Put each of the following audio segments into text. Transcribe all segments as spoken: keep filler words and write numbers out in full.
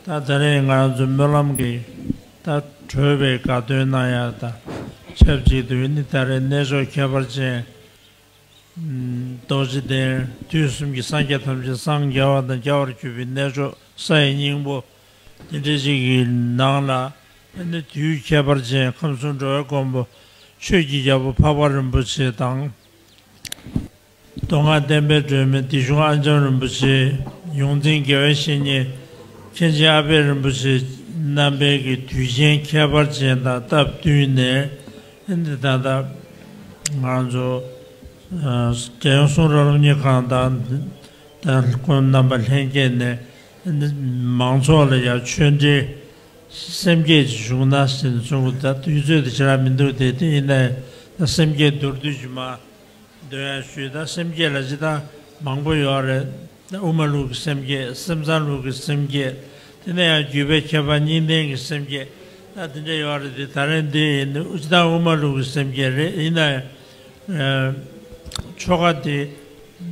ད་ད་རེས་ང་རང་ཚོ་སྨོན་ལམ་གྱི་ད་གྲོལ་བའི་དགའ་སྟོན་གནང་ཡ་དང་ཆབས་ཅིག་ཏུ་ནི་ད་རེས་གནས་མཆོག་ཁྱད་པར་ཅན་རྡོ་རྗེ་གདན་དུས་གསུམ་གྱི་སངས་རྒྱས་ཐམས་ཅད་སངས་རྒྱ་བ་དང་རྒྱལ་བར་གྱུར་པའི་གནས་མཆོག་ས་ཡི་སྙིང་པོ་དེ་འདྲ་ཞིག་གི་ནང་ལ་ནི་དུས་ཁྱད་པར་ཅན་ཁམས་གསུམ་འགྲོ་བའི་མགོན་པོ་ཆོས་ཀྱི་རྒྱལ་པོ་འཕགས་པ་རིན་པོ་ཆེ་དང་། མདོ་སྔགས་བསྟན་པའི་སྒྲོན་མེ་སྡེ་གཞུང་ཨ་འཇམ་རིན་པོ་ཆེ། ཡོངས་འཛིན་དགེ་བའི་བཤེས་གཉེན་མཁན་ཆེན་ཨ་པད་རིན་པོ་ཆེ་རྣམ་པའི་གི་དུས་ཆེན་ཁྱད་པར་ཅན་དང་སྟབས་བསྟུན་ནས་ཨ་ནི་ད་ལྟ་ང་ཚོ་ཨ་རྒྱལ་ཡོངས་གསུང་རབ་སློབ་གཉེར་ཁང་དང་ད་ཁོང་རྣམ་པ་ལྷན་རྒྱས་ནས་ཨ་ནི་མང་ཚོགས་ལ་ཡང་ཆོས་འབྲེལ་སེམས་བསྐྱེད་ཅིག་བྱུང་ན་ཟེར་ནས་གསུང་གི་འདུག་ད་དུས་ཚོད་དེ་ཞེ་དྲག་མི་འདུག་དེ་དེ་ཡིན་ན་ད་སེམས་བསྐྱེད་མདོར་བསྡུས་ཅིག་མ། འདོན་ཡག་ཞུས། ད་སེམས་བསྐྱེད་ལ་ཅི་ལྟར་མང་པོ་ཡོད་རེད། ད་དབུ་མ་ལུགས་ཀྱི་སེམས་བསྐྱེད། སེམས་ཙམ་ལུགས་ཀྱི་སེམས་བསྐྱེད། དེ་ནས་ཡང་བརྒྱུད་པའི་ཁྱད་པར་གཉིས་ལྡན་གྱི་སེམས་བསྐྱེད། ད་དེ་འདྲ་ཡོད་རེད་དེ། ད་རེས་འདི་ཡིན་ན་ཅི་ལྟར་དབུ་མ་ལུགས་ཀྱི་སེམས་བསྐྱེད་རེད། ཡིན་ན་ཡང་ཆོ་ག་དེ་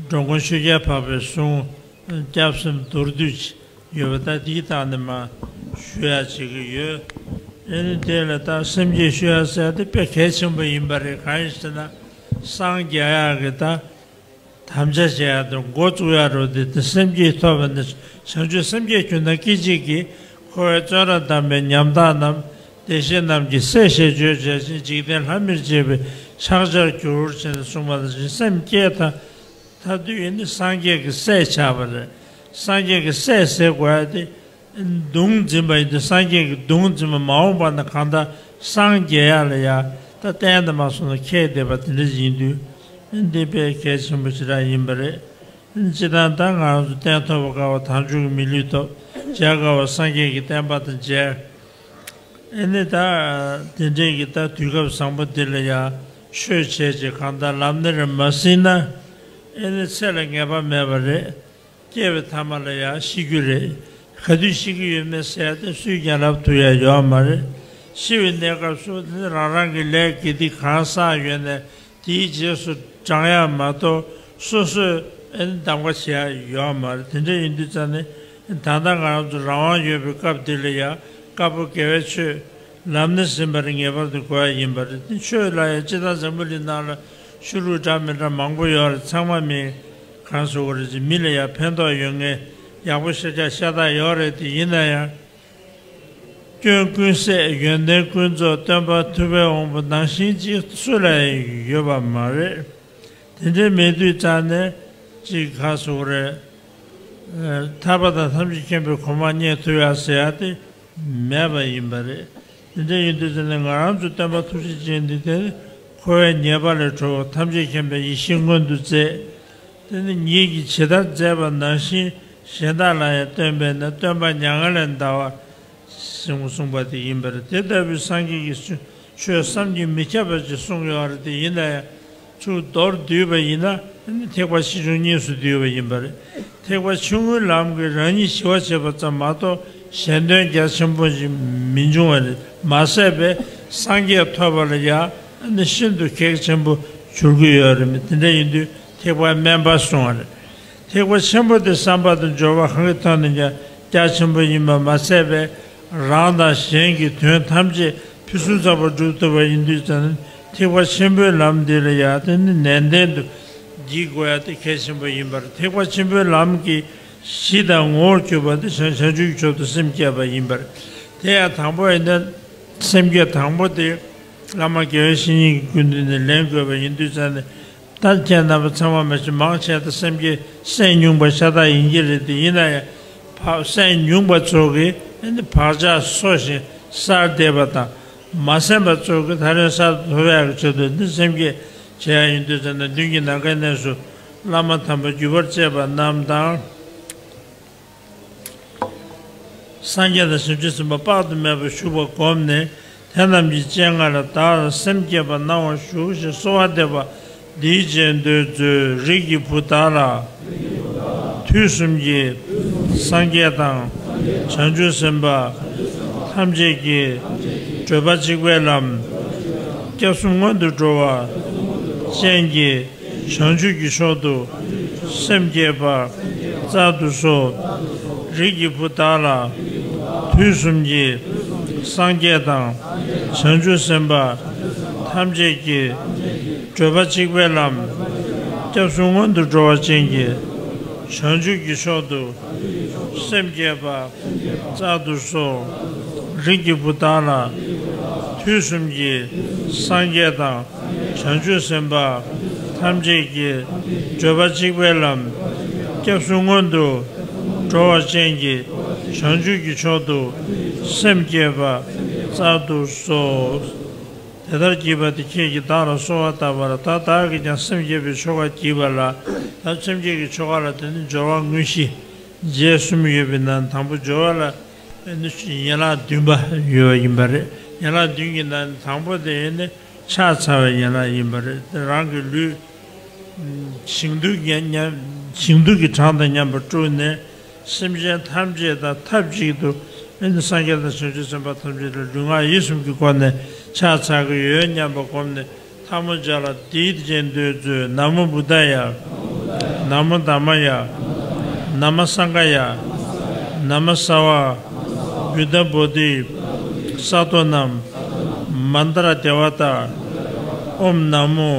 འགྲོ་མགོན་ཆོས་རྒྱལ་འཕགས་པའི་གསུང་སྐྱབས་སེམས་མདོར་བསྡུས་ཡོད་པ་ད་དེའི་སྟེང་ནས་མར་ཞུ་ཡག་བྱེད་ཀྱི་ཡོད། ཨ་ནི་དེ་ལ་ད་སེམས་བསྐྱེད་ཞུ་ཡག་ཟེར་ཡག་དེ་དཔེ་གལ་ཆེན་པོ་ཡིན་པ་རེད། གང་ཡིན་ཟེར་ན་སངས་རྒྱས་ཡག་གི་ད་དམ་བཅའ་བྱེད་ཡག་དང་འགོ་བཙུགས་ཡག་རེད་དེ། དེ་སེམས་བསྐྱེད་ཐོབ་པ་ནི་བྱང་ཆུབ་སེམས་བསྐྱེད་ཁྱོད་ན་སྐད་ཅིག་གིས་འཁོར་བའི་བཙོན་རར་བསྡམས་པའི་ཉམ་ཐག་རྣམས་བདེ་གཤེགས་རྣམས་ཀྱི་སྲས་ཞེས་བརྗོད་བྱས་ཤིང་། འཇིག་རྟེན་ལྷ་མིར་བཅས་པའི་ཕྱག་བྱར་འགྱུར་ཞེས་གསུངས་པ་ནང་བཞིན་སེམས་བསྐྱེད་ད། མཐར་ཐུག་ཡིན་ན་སངས་རྒྱས་ཀྱི་སྲས་ཆགས་པ་རེད། སངས་རྒྱས་ཀྱི་སྲས་ཟེར་དགོས་ཡ་དེ་གདུང་འཛིན་པ་ཡིན་དུས་སངས་རྒྱས་ཀྱི་གདུང་འཛིན་པ་མ་འོངས་པ་ན་གང་ལྟར་སངས་རྒྱས་ཡ་ལ་ཡ་ད་གཏན་དུ་མ་སོང་ན་ཁྱད་བསྡད་པ་དེ་འདྲ་ཡིན་དུས་འདི་དཔེ་གལ་ཆེན་པོ་ཞེ་དྲག་ཡིན་པ་རེད། སྤྱིར་བཏང་ད་ང་རང་ཚོ་སྟན་ཐོབ་པ་དགའ་བ་དལ་འབྱོར་གྱི་མི་ལུས་ཐོབ། མཇལ་དཀའ་བ་སངས་རྒྱས་ཀྱི་བསྟན་པ་དང་མཇལ། ཨེ་ནི་ད་དེ་འདྲའི་གི་ད་དུས་སྐབས་བཟང་པོ་འདི་ལ་ཡང་ཆོས་བྱས་ཅིག་གང་ལྟར་ལམ་སྣེར་མ་ཟིན་ན་ཨེ་ནི་ཚེ་ལ་ངེས་པ་མེད་པ་རེད། སྐྱེ་བའི་ཐ་མ་ལ་ཡང་ཤི་རྒྱུ་རེད། ག་དུས་ཤི་གི་ཡོད་མེད་ཟེར་ཡ་དེ་སུས་ཀྱང་ལབ་ཐུབ་ཡ་ཡོད་མ་རེད། ཤི་བའི་གནས་སྐབས་སུ་དེ་ནི་རང་རང་གི་ལས་དགེ་སྡིག་གང་བསགས་ཡོད་ནས་དེའི་རྗེས་སུ་འབྲང་ཡ་མ་གཏོགས་སོ་སོས་ཨེ་ནི་གདམ་ག་བྱེད་ཡ་ཡོད་མ་རེད། དེ་འདྲ་ཡིན་དུས་ཙང་ནས་ད་ལྟ་ང་རང་ཚོ་རང་དབང་ཡོད་པའི་སྐབས་འདི་ལ་ཡང་བཀའ་པོད་དགེ་བའི་ཆོས་ལམ་སྣེ་ཟིན་པར་ངེས་པར་དུ་དགོས་ཡ་ཡིན་པ་རེད། དེ་ཆོས་ལ་ཡང་སྤྱིར་བཏང་འཛམ་བུ་གླིང་ནང་ལ་ཆོས་ལུགས་འདྲ་མི་འདྲ་མང་པོ་ཡོད་རེད། ཚང་མ་མི་གང་ཟེར་དགོས་རེད་ཅེ་མི་ལ་ཡང་ཕན་ཐོགས་ཡོད་མཁན་ཡག་པོ་ཤ་སྟག་ཤ་སྟག་ཡོད་རེད། དེ་ཡིན་ན་ཡང་། སྐྱོན་ཀུན་ཟད་ཡོན་ཏན་ཀུན་རྫོགས་སྟོན་པ་ཐུབ་པའི་དབང་པོ་ནང་བཞིན་ཅིག་སུ་ལ་ཡང་ཡོད་པ་མ་རེད། དེ་འདྲའི་མེད་དུས་ཙང་ནས་ཅིག་ག་ཟེར་དགོས་རེད། ཨ་ཐར་པ་དང་ཐམས་ཅད་མཁྱེན་པའི་གོ་འཕང་བརྙེས་ཐུབ་ཡ་ཟེར་ཡ་དེ་མེད་པ་ཡིན་པ་རེད། དེ་འདྲ་ཡིན་དུས་ཙང་ནས་ང་རང་ཚོ་སྟོན་པ་ཐུགས་རྗེ་ཅན་འདི་དེ་ནི་འཁོར་བའི་ཉེས་པ་ལས་གྲོལ་བ་ཐམས་ཅད་མཁྱེན་པའི་ཡེ་ཤེས་མངོན་དུ་མཛད། དེ་ནི་ཉིད་ཀྱིས་ཇི་ལྟར་མཛད་པ་ནང་བཞིན་གཞན་དག་ལ་ཡང་སྟོན་པས་ན་སྟོན་པ་མྱ་ངན་ལས་འདའ་བ་གསུངས་གསུངས་པ་དེ་ཡིན་པ་རེད། དེ་ལྟ་བུའི་སངས་རྒྱས་ཀྱི་ཆོས་བསམ་གྱིས་མི་ཁྱབ་པ་ཅིག་གསུངས་ཡོད་རེད། དེ་ཡིན་ན་ཡང་ཚུར་མདོར་བསྡུས་པ་ཡིན་ན་ཐེག་པ་ཆེ་ཆུང་གཉིས་སུ་འདུས་པ་ཡིན་པ་རེད། ཐེག་པ་ཆུང་ངུའི་ལམ་གྱིས་རང་ཉིད་ཞི་བ་བྱེད་པ་ཙམ་མ་གཏོགས་གཞན་དོན་རྒྱ་ཆེན་པོ་ཞིག་མི་འབྱུང་བ་རེད། མ་ཟད་པའི་སངས་རྒྱས་ཐོབ་པ་ལ་ཡང་ཤིན་ཏུ་གེགས་ཆེན་པོ་འགྱུར་གྱི་ཡོད་རེད། དེ་འདྲ་ཡིན་དུས་ཐེག་པ་དམན་པ་གསུངས་པ་རེད། ཐེག་པ་ཆེན་པོ་དེ་བསམ་པ་དང་སྦྱོར་བ་གང་གི་ཐོག་ནས་ཀྱང་རྒྱ་ཆེན་པོ་ཡིན་པ་མ་ཟད་པས་རང་དང་གཞན་གྱི་དོན་ཐམས་ཅད་ཕུན་སུམ་ཚོགས་པར་སྒྲུབ་ཐུབ་པ་ཡིན་དུས་ཙང་ནས་ཐེག་པ་ཆེན་པོའི་ལམ་འདི་ལ་ཡང་དེ་ནི་ནན་ཏན་དུ་བགྱིད་དགོས་ཡ་དེ་གལ་ཆེན་པོ་ཡིན་པར། ཐེག་པ་ཆེན་པོའི་ལམ་གྱི་གཞི་དང་ངོ་བོར་གྱུར་པ་དེ་བྱང་བྱང་ཆུབ་ཀྱི་མཆོག་ཏུ་སེམས་བསྐྱེད་པ་ཡིན་པར། དེ་ཡང་དང་པོ་ཡིན་ན་སེམས་བསྐྱེད་དང་པོ་དེ་བླ་མ་དགེ་བའི་བཤེས་གཉེན་གྱི་སྐུ་མདུན་ནས་ལེན་དགོས་པ་ཡིན་དུས་ཙང་ནས། ད་ཁྱེད་རྣམ་པ་ཚང་མ་མ་གཞི་མང་ཆེ་ད་སེམས་ཀྱི་སེམས་ཉུང་པ་ཤ་སྟག་ཡིན་གྱི་རེད། དེ་ཡིན་ན་ཡང་བག་སེམས་ཉུང་པ་ཚོ་གིས་ཨ་ནི་བག་ཆགས་གསོ་ཞིང་གསར་འདེབས་པ་དང་། མ་སེམས་པ་ཚོ་གིས་ད་རེས་གསར་དུ་ཐོབ་ཡག་གི་ཆེད་དུ་འདི་སེམས་བསྐྱེད་བྱེད་ཡག་ཡིན་དུས་ཙམ་ན་མདུན་གྱི་ནམ་མཁའི་གནས་སུ་བླ་མ་དམ་པ་བརྒྱུད་པར་བཅས་པ་རྣམས་དང་། སངས་རྒྱས་དང་བྱང་ཆུབ་སེམས་དཔའ་དཔག་ཏུ་མེད་པ་བཞུགས་པ་བསྒོམས་ནས་དེ་རྣམས་ཀྱི་སྤྱན་སྔར་བདག་ལ་སེམས་བསྐྱེད་པ་གནང་བར་ཞུ་ཞེས་གསོལ་བ་འདེབས་པ་འདིའི་རྗེས་ཟློས་མཛོད། རིགས་ཀྱི་བུ་བདག་ལ་དུས་གསུམ་གྱི་སངས་རྒྱས་དང་བྱང་ཆུབ་སེམས་དཔའ་ཐམས་ཅད་ཀྱིས་བགྲོད་པ་གཅིག་པའི་ལམ་སྐྱབས་གསུམ་སྔོན་དུ་འགྲོ་བ་ཅན་གྱི་བྱང་ཆུབ་ཀྱི་མཆོག་ཏུ་སེམས་བསྐྱེད་པ་སྩལ་དུ་གསོལ། རིགས་ཀྱི་བུ་བདག་ལ་ དུས་གསུམ་གྱི་སངས་རྒྱས་དང་བྱང་ཆུབ་སེམས་དཔའ་ཐམས་ཅད་ཀྱི་བགྲོད་པ་གཅིག་པའི་ལམ། སྐྱབས་སུ་མངོན་དུ་འགྲོ་བ་ཅན་གྱི་བྱང་ཆུབ་ཀྱི་མཆོག་ཏུ་སེམས་བསྐྱེད་པ་སྩལ་དུ་གསོལ། རིགས་ཀྱི་བུ་དག་ལ། དུས་གསུམ་གྱི་སངས་རྒྱས་དང་། བྱང་ཆུབ་སེམས་དཔའ་ཐམས་ཅད་ཀྱི་བགྲོད་པ་གཅིག་པའི་ལམ། སྐྱབས་སུ་མངོན་དུ་འགྲོ་བ་ཅན་གྱི་བྱང་ཆུབ་ཀྱི་མཆོག་ཏུ་སེམས་བསྐྱེད་པ་སྩལ་དུ་གསོལ། དེ་ལྟར་བགྱིས་པ་དེས་ཁྱེད་ཀྱིས་བདག་ལ་གསོལ་བ་བཏབ་པ་ལ། ད་བདག་གིས་ཀྱང་སེམས་བསྐྱེད་པའི་ཆོ་ག་བགྱིས་པ་ལ། ད་སེམས་བསྐྱེད་ཀྱི་ཆོ་ག་ལ་དེ་ནི་སྦྱོར་བ་དངོས་གཞི་རྗེས་གསུམ་ཡོད་པའི་ནང་དང་པོ་སྦྱོར་བ་ལ། ཨེ་ནི་ཡན་ལག་བདུན་པ་ཡོད་པ་ཡིན་པ་རེད། ཡན་ལག་བདུན་གྱི་ནང་ནས་དང་པོ་དེ་ཨེ་ནི་ཕྱག་འཚལ་བའི་ཡན་ལག་ཡིན་པ་རེད། དེ་རང་གི་ལུས་ཞིང་དུ་ཉམས་ཞིང་དུ་གི་གྲངས་དང་མཉམ་པར་བསྲུངས་ནས། སེམས་ཅན་ཐམས་ཅད་དང་ཐབས་ཅིག་ཏུ་ཨེ་ནི་སངས་རྒྱས་དང་བྱང་ཆུབ་སེམས་དཔའ་ཐམས་ཅད་ལ་ལུས་ངག་ཡིད་གསུམ་གྱི་སྒོ་ནས་ཕྱག་འཚལ་གྱི་ཡོད་སྙམ་པ་བསྒོམས་ནས། ཐལ་མོ་སྦྱར་ལ་འདིའི་རྗེས་ཟློས་མཛོད། ན་མོ་བུདྡྷཱ་ཡ། ན་མོ་དྷརྨཱ་ཡ། ན་མོ་སངྒྷཱ་ཡ། ན་མོ་སརྦ་བུདྡྷ་བོ་དྷི་ས་ཏྭ་ནམ། མནྟྲ་དེ་བ་ཏཱ། ཨོཾ་ན་མོ་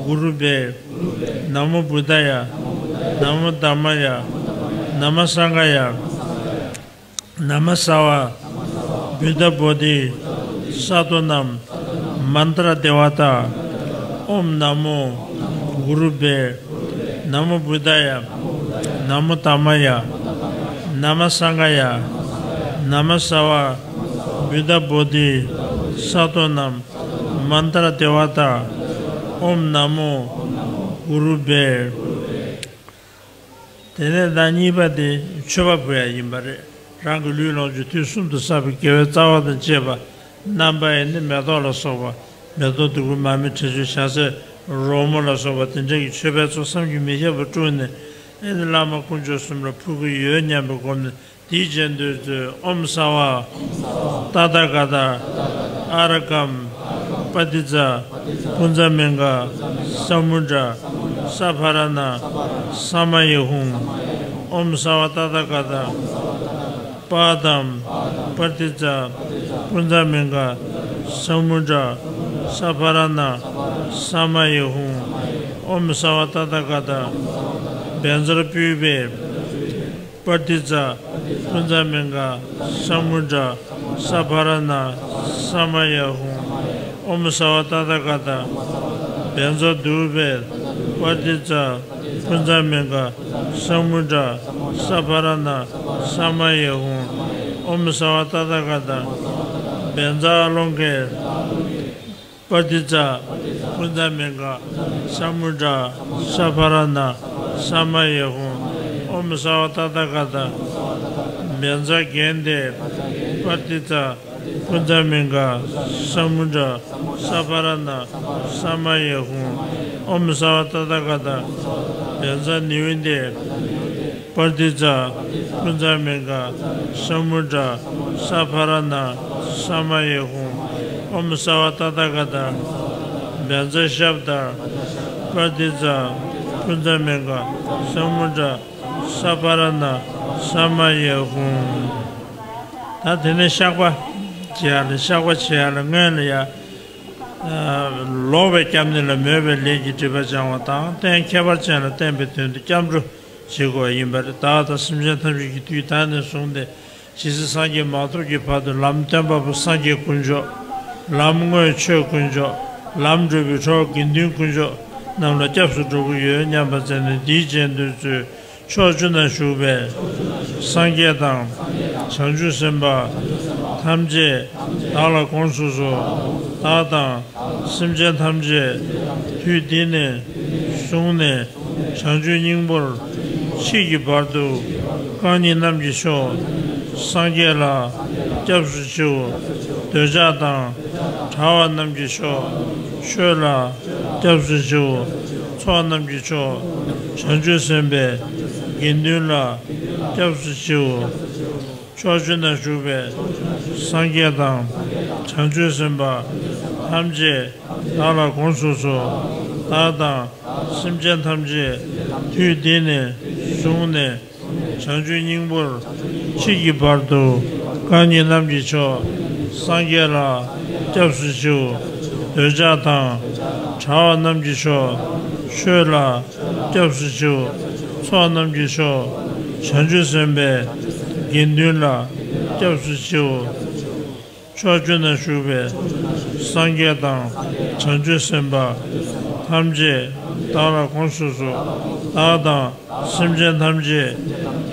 གུ་རུ་བྷྱཿ། ན་མོ་བུདྡྷཱ་ཡ། ན་མོ་དྷརྨཱ་ཡ། ན་མོ་སངྒྷཱ་ཡ། ན་མོ་སརྦ་བུདྡྷ་བོ་དྷི་ས་ཏྭ་ནམ། མནྟྲ་དེ་བ་ཏཱ། ཨོཾ་ན་མོ་གུ་རུ་བྷྱཿ། ན་མོ་བུདྡྷཱ་ཡ། ན་མོ་དྷརྨཱ་ཡ། ན་མོ་སངྒྷཱ་ཡ། ན་མོ་སརྦ་བུདྡྷ་བོ་དྷི་ས་ཏྭ་ནམ། མནྟྲ་དེ་བ་ཏཱ། ཨོཾ་ན་མོ་གུ་རུ་བྷྱཿ། དེ་ནས་ཟླ་གཉིས་པ་དེ་མཆོད་པ་འབུལ་ཡ་ཡིན་པ་རེད། རང་གི་ལུས་ལོངས་སྤྱོད་དུས་གསུམ་དུ་བསགས་པའི་དགེ་བའི་རྩ་བ་དང་བཅས་པ་རྣམ་པ་ཡིས་ནི་མེ་ཏོག་ལ་སོགས་པ། མེ་ཏོག་བདུག་སྤོས་མར་མེ་དྲི་ཆབ་ཞལ་ཟས་རོལ་མོ་ལ་སོགས་པ་དེ་འདྲ་གི་མཆོད་པའི་ཚོགས་བསམ་གྱིས་མི་ཁྱབ་པ་བསྲུངས་ནས། ཨེ་ནི་བླ་མ་དཀོན་མཆོག་གསུམ་ལ་ཕུལ་གྱི་ཡོད་སྙམ་པ་བསྒོམས་ནས། དེའི་རྗེས་ཟློས་མཛོད། ཨོཾ་སརྦ་ཏ་ཐཱ་ག་ཏ་ཨཱ་ར་ཀཾ་པ་ཏི་ཙ་པུཉྩ་མིང་ག་ས་མུ་ཌ་ས་བྷ་ར་ཎ་ས་མ་ཡེ་ཧཱུྃ། ཨོཾ་སརྦ་ཏ་ཐཱ་ག་ཏ་པཱ་དཾ་པ་ཏི་ཙ་པུཉྩ་མིང་ག་ས་མུ་ཌ་ས་བྷ་ར་ཎ་ས་མ་ཡེ་ཧཱུྃ། ཨོཾ་སརྦ་ཏ་ཐཱ་ག་ཏ་བཛྲ་པུཥྤེ་པྲ་ཏི་ཙ་པུཉྩ་མིང་ག་ས་མུ་ཌ་ས་བྷ་ར་ཎ་ས་མ་ཡེ་ཧཱུྃ། ཨོཾ་སརྦ་ཏ་ཐཱ་ག་ཏ་བཛྲ་དྷཱུ་པེ་པྲ་ཏི་ཙ་པུཉྩ་མིང་ག་ས་མུ་ཌ་ས་བྷ་ར་ཎ་ས་མ་ཡེ་ཧཱུྃ། ཨོཾ་སརྦ་ཏ་ཐཱ་ག་ཏ་བཛྲ་ཨ་ལོ་ཀེ་པྲ་ཏི་ཙ་པུཉྩ་མིང་ག་ས་མུ་ཌ་ས་བྷ་ར་ཎ་ས་མ་ཡེ་ཧཱུྃ། ཨོཾ་སརྦ་ཏ་ཐཱ་ག་ཏ་བཛྲ་གནྡྷེ་པྲ་ཏི་ཙ་པུཉྩ་མིང་ག་ས་མུ་ཌ་ས་བྷ་ར་ཎ་ས་མ་ཡེ་ཧཱུྃ། ཨོཾ་སརྦ་ཏ་ཐཱ་ག་ཏ་བཛྲ་ནི་བྷཱུ་ཏེ་པྲ་ཏི་ཙ་པུཉྩ་མིང་ག་ས་མུ་ཌ་ས་བྷ་ར་ཎ་ས་མ་ཡེ་ཧཱུྃ། ཨོཾ་སརྦ་ཏ་ཐཱ་ག་ཏ་བཛྲ་ཤབྡ་པྲ་ཏི་ཙ་པུཉྩ་མིང་ག་ས་མུ་ཌ་ས་བྷ་ར་ཎ་ས་མ་ཡེ་ཧཱུྃ། ད་དེ་ནས་བཤགས་པ་བྱེད་ཡ་ལ། བཤགས་པ་བྱེད་ཡ་ལ་སྔོན་ལ་ཡ། ལོག་པའི་སྐྱབས་གནས་ལ་མོས་པའི་ལས་ཀྱི་སྒྲིབ་པ་སྦྱང་བ་དང་། གཏན་ཁྱད་པར་ཅན་ལ་བརྟེན་པའི་དོན་དུ་སྐྱབས་འགྲོ་བྱེད་དགོས་པ་ཡིན་པ་རེད། བདག་དང་སེམས་ཅན་ཐམས་ཅད་ཀྱི་དུས་ད་ནས་བཟུང་སྟེ། ཇི་སྲིད་སངས་རྒྱས་མ་ཐོབ་ཀྱི་བར་དུ་ལམ་སྟོན་པ་པོ་སངས་རྒྱས་དཀོན་མཆོག །ལམ་དངོས་ཆོས་དཀོན་མཆོག །ལམ་སྒྲུབ་པའི་གྲོགས་དགེ་འདུན་དཀོན་མཆོག་རྣམས་ལ་སྐྱབས་སུ་འགྲོ་གི་ཡོད་སྙམ་པ་བརྩམས་ནས་འདིའི་རྗེས་ཟློས་མཛོད། ཕྱོགས་བཅུ་ན་བཞུགས་པའི་སངས་རྒྱས་དང་། བྱང་ཆུབ་སེམས་དཔའ་ཐམས་ཅད་བདག་ལ་དགོངས་སུ་གསོལ། བདག་དང་སེམས་ཅན་ཐམས་ཅད་དུས་འདི་ནས་བཟུང་ནས། བྱང་ཆུབ་སྙིང་པོར་མཆིས་ཀྱི་བར་དུ། རྐང་གཉིས་རྣམས་ཀྱི་མཆོག་སངས་རྒྱས་ལ་སྐྱབས་སུ་མཆིའོ། འདོད་ཆགས་དང་བྲལ་བ་རྣམས་ཀྱི་མཆོག་ཆོས་ལ་སྐྱབས་སུ་མཆིའོ། ཚོགས་རྣམས་ཀྱི་མཆོག་བྱང་ཆུབ་སེམས་དཔའི་དགེ་འདུན་ལ་སྐྱབས་སུ་མཆིའོ། ཕྱོགས་བཅུ་ན་བཞུགས་པའི་སངས་རྒྱས་དང་། བྱང་ཆུབ་སེམས་དཔའ་ཐམས་ཅད་བདག་ལ་དགོངས་སུ་གསོལ། བདག་དང་སེམས་ཅན་ཐམས་ཅད་དུས་འདི་ནས་བཟུང་ནས། བྱང་ཆུབ་སྙིང་པོར་མཆིས་ཀྱི་བར་དུ། རྐང་གཉིས་རྣམས་ཀྱི་མཆོག་སངས་རྒྱས་ལ་སྐྱབས་སུ་མཆིའོ། འདོད་ཆགས་དང་བྲལ་བ་རྣམས་ཀྱི་མཆོག་ཆོས་ལ་སྐྱབས་སུ་མཆིའོ། ཚོགས་རྣམས་ཀྱི་མཆོག་བྱང་ཆུབ་སེམས་དཔའི་དགེ་འདུན་ལ་སྐྱབས་སུ་མཆིའོ། ཕྱོགས་བཅུ་ན་བཞུགས་པའི་སངས་རྒྱས་དང་བྱང་ཆུབ་སེམས་དཔའ་ཐམས་ཅད་བདག་ལ་དགོངས་སུ་གསོལ། བདག་དང་སེམས་ཅན་ཐམས་ཅད་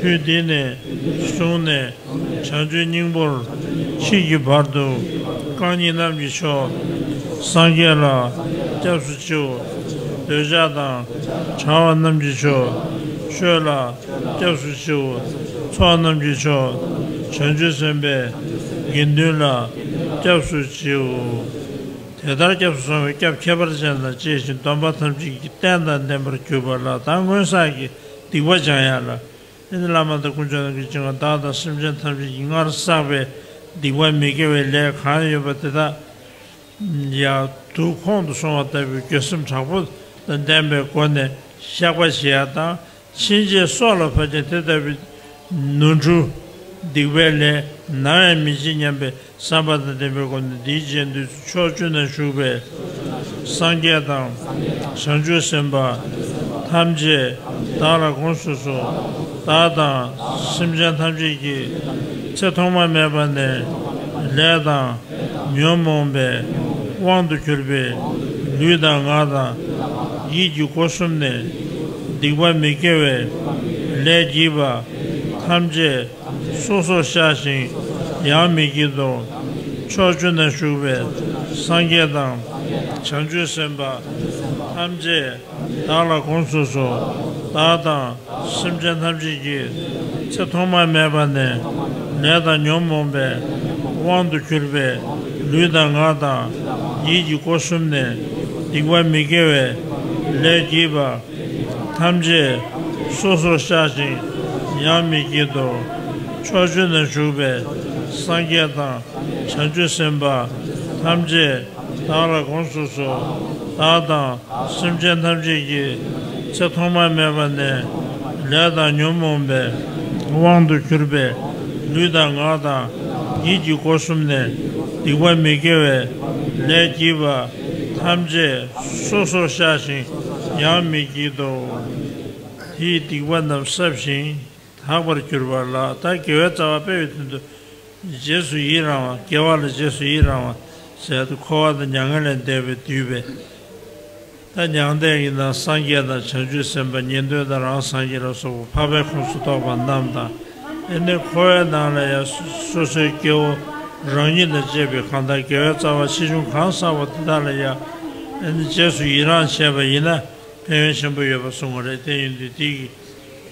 དུས་འདི་ནས་བཟུང་ནས་བྱང་ཆུབ་སྙིང་པོར་མཆིས་ཀྱི་བར་དུ་རྐང་གཉིས་རྣམས་ཀྱི་མཆོག་སངས་རྒྱས་ལ་སྐྱབས་སུ་མཆིའོ། འདོད་ཆགས་དང་བྲལ་བ་རྣམས་ཀྱི་མཆོག་ཆོས་ལ་སྐྱབས་སུ་མཆིའོ། ཚོགས་རྣམས་ཀྱི་མཆོག་བྱང་ཆུབ་སེམས་དཔའི་དགེ་འདུན་ལ་སྐྱབས་སུ་མཆིའོ། དེ་ལྟར་སྐྱབས་སུ་སོང་བའི་སྐྱབས་ཁྱད་པར་ཅན་དང་བཅས་ཤིང་སྡོམ་པ་ཐམས་ཅད་ཀྱི་རྟེན་དང་ལྡན་པར་གྱུར་པ་ལ། ད་སྔོན་བསགས་ཀྱི་སྡིག་པ་སྦྱང་ཡ་ལ། ཨེ་ནི་བླ་མ་དང་དཀོན་མཆོག་རྣམས་ཀྱིས་བྱིན་པ་བདག་དང་སེམས་ཅན་ཐམས་ཅད་ཀྱིས་སྔར་བསགས་པའི་སྡིག་པ་མི་དགེ་བའི་ལས་གང་ཡོད་པ་དེ་དག་ཡང་དུག་ཁོང་དུ་སོང་བ་ལྟ་བུའི་འགྱོད་སེམས་དྲག་པོ་དང་ལྡན་པའི་སྒོ་ནས་བཤགས་པ་བྱེད་ཡ་དང་། ཕྱིན་ཆད་སྲོག་ལ་བབ་ཀྱང་དེ་ལྟ་བུའི་ནོར་འཁྲུལ་སྡིག་པའི་ལས་ནམ་ཡང་མི་བྱེད་སྙམ་པའི་བསམ་པ་དང་ལྡན་པའི་སྒོ་ནས། འདིའི་རྗེས་ཟློས་ཕྱོགས་བཅུ་ན་བཞུགས་པའི་སངས་རྒྱས་དང་བྱང་ཆུབ་སེམས་དཔའ་ཐམས་ཅད་བདག་ལ་དགོངས་སུ་གསོལ། བདག་དང་སེམས་ཅན་ཐམས་ཅད་ཀྱིས་ཚེ་ཐོག་མ་མེད་པ་ནས་ལས་དང་ཉོན་མོངས་པའི་དབང་དུ་གྱུར་པའི་ལུས་དང་ངག་དང་ཡིད་ཀྱི་སྒོ་གསུམ་ནས་སྡིག་པ་མི་དགེ་བའི་ལས་བགྱིས་པ་ཐམས་ཅད་སོ་སོར་བཤགས་ཤིང་ཡང་མི་བགྱིད་དོ། ཕྱོགས་བཅུ་ན་བཞུགས་པའི་སངས་རྒྱས་དང་བྱང་ཆུབ་སེམས་དཔའ་ཐམས་ཅད་བདག་ལ་དགོངས་སུ་གསོལ། བདག་དང་སེམས་ཅན་ཐམས་ཅད་ཀྱིས་ཚེ་ཐོག་མ་མེད་པ་ནས་ལས་དང་ཉོན་མོངས་པའི་དབང་དུ་གྱུར་པའི་ལུས་དང་ངག་དང་ཡིད་ཀྱི་སྒོ་གསུམ་ནས་སྡིག་པ་མི་དགེ་བའི་ལས་བགྱིས་པ་ཐམས་ཅད་སོ་སོར་བཤགས་ཤིང་ཡང་མི་བགྱིད་དོ། ཕྱོགས་བཅུ་ན་བཞུགས་པའི་སངས་རྒྱས་དང་བྱང་ཆུབ་སེམས་དཔའ་ཐམས་ཅད་བདག་ལ་དགོངས་སུ་གསོལ། བདག་དང་སེམས་ཅན་ཐམས་ཅད་ཀྱིས་ཚེ་ཐོག་མ་མེད་པ་ནས་ལས་དང་ཉོན་མོངས་པའི་དབང་དུ་གྱུར་པའི་ལུས་དང་ངག་དང་ཡིད་ཀྱི་སྒོ་གསུམ་ནས་སྡིག་པ་མི་དགེ་བའི་ལས་བགྱིས་པ་ཐམས་ཅད་སོ་སོར་བཤགས་ཤིང་ཡང་མི་བགྱིད་དོ། དེའི་སྡིག་པ་རྣམས་བསྲབས་ཤིང་དག་པར་གྱུར་པ་ལ། ད་དགེ་བའི་རྩ་བ་སྤེལ་བའི་དོན་དུ་རྗེས་སུ་ཡི་རང་བ། དགེ་བ་ལ་རྗེས་སུ་ཡི་རང་བ་ཟེར་དུས་འཁོར་བ་དང་མྱ་ངན་ལས་འདས་པའི་འདུས་པའི། ད་མྱང་འདས་ཀྱི་ནང་སངས་རྒྱས་དང་བྱང་ཆུབ་སེམས་དཔའ་ཉན་ཐོས་དང་རང་སངས་རྒྱས་ལ་སོགས་པ་འཕགས་པའི་ཁོངས་སུ་གཏོགས་པ་རྣམས་དང་། ཨེ་ནི་འཁོར་བའི་ནང་ལ་ཡང་སོ་སོའི་སྐྱེ་བོ་རང་ཉིད་དང་བཅས་པའི་གང་ལྟར་དགེ་བའི་རྩ་བ་ཆེ་ཆུང་གང་བསགས་པ་དེ་དག་ལ་ཡང་ཨེ་ནི་རྗེས་སུ་ཡི་རང་བྱས་པ་ཡིན་ན་ཕན་ཡོན་ཆེན་པོ་ཡོད་པ་གསུངས་པ་རེད། དེ་ཡིན་དུས་དེའི་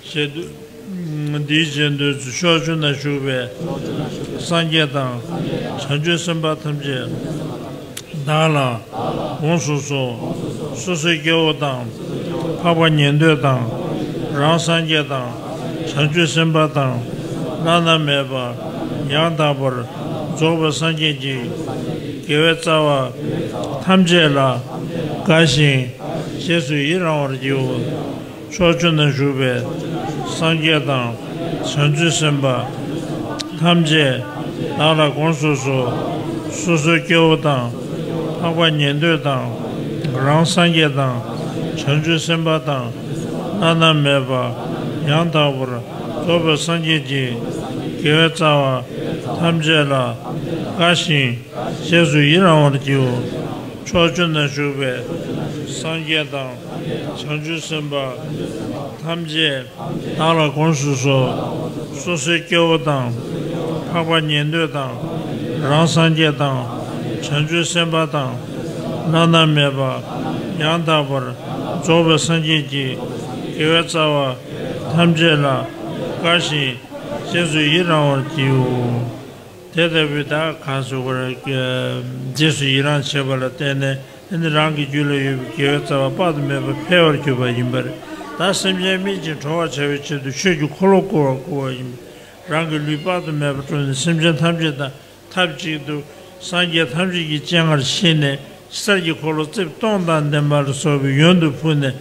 ཞེས་དུས། འདིའི་རྗེས་ཟློས་ཕྱོགས་བཅུ་ན་བཞུགས་པའི་སངས་རྒྱས་དང་བྱང་ཆུབ་སེམས་དཔའ་ཐམས་ཅད་བདག་ལ་དགོངས་སུ་གསོལ། སོ་སོའི་སྐྱེ་བོ་དང་། འཕགས་པ་ཉན་ཐོས་དང་། རང་སངས་རྒྱས་དང་། བྱང་ཆུབ་སེམས་དཔའ་དང་། བླ་ན་མེད་པ་ཡང་དག་པར་རྫོགས་པའི་སངས་རྒྱས་ཀྱི་དགེ་བའི་རྩ་བ་ཐམས་ཅད་ལ་དགའ་ཞིང་རྗེས་སུ་ཡི་རང་བར་བགྱིའོ། ཕྱོགས་བཅུ་ན་བཞུགས་པའི་སངས་རྒྱས་དང་བྱང་ཆུབ་སེམས་དཔའ་ཐམས་ཅད་བདག་ལ་དགོངས་སུ་གསོལ། སོ་སོའི་སྐྱེ་བོ་དང་། འཕགས་པ་ཉན་ཐོས་དང་། རང་སངས་རྒྱས་དང་། བྱང་ཆུབ་སེམས་དཔའ་དང་། བླ་ན་མེད་པ་ཡང་དག་པར་རྫོགས་པའི་སངས་རྒྱས་ཀྱི་དགེ་བའི་རྩ་བ་ཐམས་ཅད་ལ་དགའ་ཞིང་རྗེས་སུ་ཡི་རང་བར་བགྱིའོ། ཕྱོགས་བཅུ་ན་བཞུགས་པའི་སངས་རྒྱས་དང་། བྱང་ཆུབ་སེམས་དཔའ་ཐམས་ཅད་བདག་ལ་དགོངས་སུ་གསོལ། སོ་སོའི་སྐྱེ་བོ་དང་། འཕགས་པ་ཉན་ཐོས་དང་། རང་སངས་རྒྱས་དང་། བྱང་ཆུབ་སེམས་དཔའ་དང་། བླ་ན་མེད་པ་ཡང་དག་པར་རྫོགས་པའི་སངས་རྒྱས་ཀྱི་དགེ་བའི་རྩ་བ་ཐམས་ཅད་ལ་དགའ་ཞིང་རྗེས་སུ་ཡི་རང་བར་བགྱིའོ། དེ་ལྟ་བུའི་ད་གང་ཟེར་དགོས་རེད། རྗེས་སུ་ཡི་རང་བྱེད་པ་ལ་བརྟེན་ནས་ཨ་ནི་རང་གི་རྒྱུད་ལ་ཡོད་པའི་དགེ་བའི་རྩ་བ་དཔག་ཏུ་མེད་པ་འཕེལ་བར་གྱུར་པ་ཡིན་པ་རེད། ད་སེམས་ཅན་སྨིན་ཅིང་གྲོལ་བར་བྱ་བའི་ཆེད་དུ་ཆོས་ཀྱི་འཁོར་ལོ་བསྐོར་བར་བསྐུལ་བ་ཡིན། རང་གི་ལུས་དཔག་ཏུ་མེད་པ་བསྐྲུན་ནས་སེམས་ཅན་ཐམས་ཅད་དང་ཐབས་ཅིག་ཏུ་སངས་རྒྱས་ཐམས་ཅད་ཀྱི་སྤྱན་སྔར་ཕྱིན་ནས་གསེར་གྱི་འཁོར་ལོ་རྩིབས་སྟོང་དང་ལྡན་པ་ལ་སོགས་པའི་ཡོན་དུ་ཕུལ་ནས་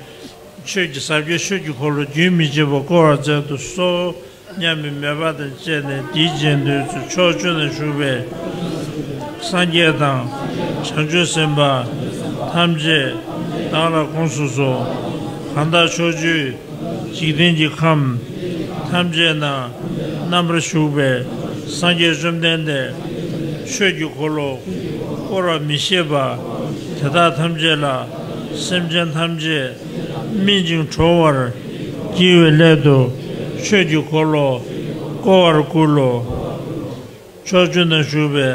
ཆོས་ཀྱི་ཟབ་རྒྱས་ཆོས་ཀྱི་འཁོར་ལོ་རྒྱུན་མི་འཆད་པར་བསྐོར་བར་མཛད་དུ་གསོལ། མཉམ་པའི་མོས་པ་དང་བཅས་ནས། དེའི་རྗེས་ཟློས་ཚུལ། ཕྱོགས་བཅུ་ན་བཞུགས་པའི་སངས་རྒྱས་དང་། བྱང་ཆུབ་སེམས་དཔའ་ཐམས་ཅད་བདག་ལ་དགོངས་སུ་གསོལ། གང་དག་ཕྱོགས་བཅུའི་འཇིག་རྟེན་གྱི་ཁམས་ཐམས་ཅད་ན་རྣམ་པར་བཞུགས་པའི་སངས་རྒྱས་བཅོམ་ལྡན་འདས། ཆོས་ཀྱི་འཁོར་ལོ་བསྐོར་བ་མི་ཤེས་པ། དེ་དག་ཐམས་ཅད་ལ། སེམས་ཅན་ཐམས་ཅད་སྨིན་ཅིང་གྲོལ་བར་བགྱི་བའི་སླད་དུ། ཆོས་ཀྱི་འཁོར་ལོ་བསྐོར་བར་བསྐུལ་ལོ། ཕྱོགས་བཅུ་ན་བཞུགས་པའི་